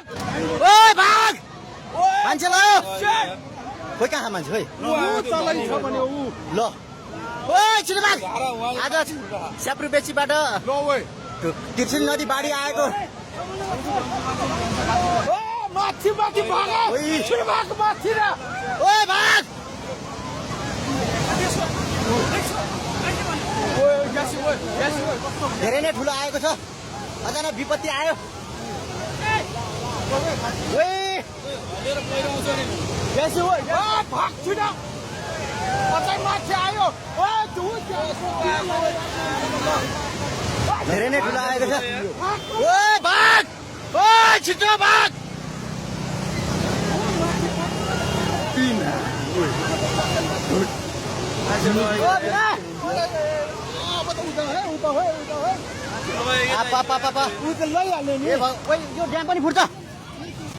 ओए भाग मान्छे लायो खोइ कहाँ मान्छे खोइ ल ओए छिटो भाग आज स्याप्रु बेचीबाट तिर्सिल नदी बाढी आएको माथि भाग माथि र ओए भाग धेरै नै ठुलो आएको छ अचानक विपत्ति आयो धेरै नै ठुलो आएको छ ओए भाग ओए छिटो भाग यो ड्याम पनि फुट्छ